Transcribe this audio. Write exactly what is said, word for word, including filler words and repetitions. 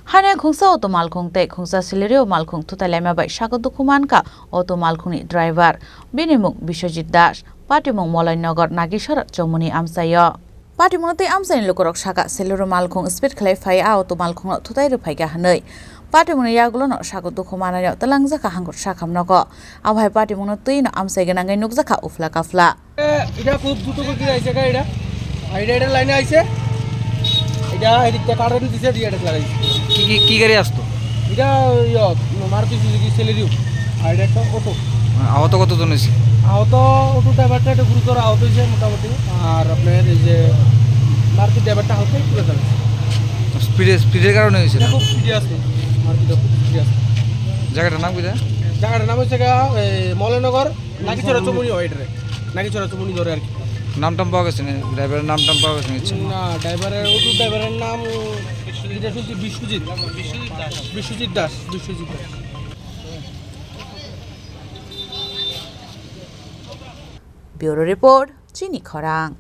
Haino khungsa auto malkhung tei khungsa Celerio malkhung thutai laima bai sago dukhu mankha auto malkhungni driver. Bini mung Biswajit Das, patimung Moloinagar Nagisora Chomuni amchaio. Patimungno tei amchaini lukurok sakha, Celerio malkhung speed khlai phai a auto malkhungno thutai rwphaikha hwnwi. Patimungni yagulono sago dukhu mananio twlangjakha Hangkhor Sakham nogo. Abo hai patimungno twino amchai gwnangwi nukjakha uphla kaphla. এটা খুব দ্রুত গতিতে আইছে গাড়িটা। আর এটা, এটা লাইনে আইছে। এটা এদিকটা কারেন্ট দিছে, দিয়ে এটা লাগাইছে। কি, কি, কি গাড়ি আসতো? এটা, ইয়া, মারুতি সুজুকি সেলেরিও। আর এটা একটা অটো। আহত কতজন হয়েছে? আহত অটো ড্রাইভারটা একটু গুরুতর আহত হয়েছে মোটামুটি। আর আপনার এই যে মারুতি ড্রাইভারটা হালকা একটু ব্যথা হয়েছে। স্পিডে, স্পিডের কারণে হয়েছে এটা না? খুব স্পিডে আসতো। মারুতিটা খুব স্পিডে আসতো। জায়গাটার নাম কি, জায়গা? জায়গাটার নাম হচ্ছে গা, এই, মলয়নগর। নাগিছড়া চমুনি হয় এটা রে। নাগিছড়া চমুনি ধরে আর কি। নাম টাম পাওয়া গেছে না? ড্রাইভারের নাম টাম পাওয়া গেছে না? না, ড্রাইভারের, অটো ড্রাইভারের নাম যেটা শুনছি বিশ্বজিৎ। বিশ্বজিৎ দাস, বিশ্বজিৎ Das. Bureau Report, Chini Khorang.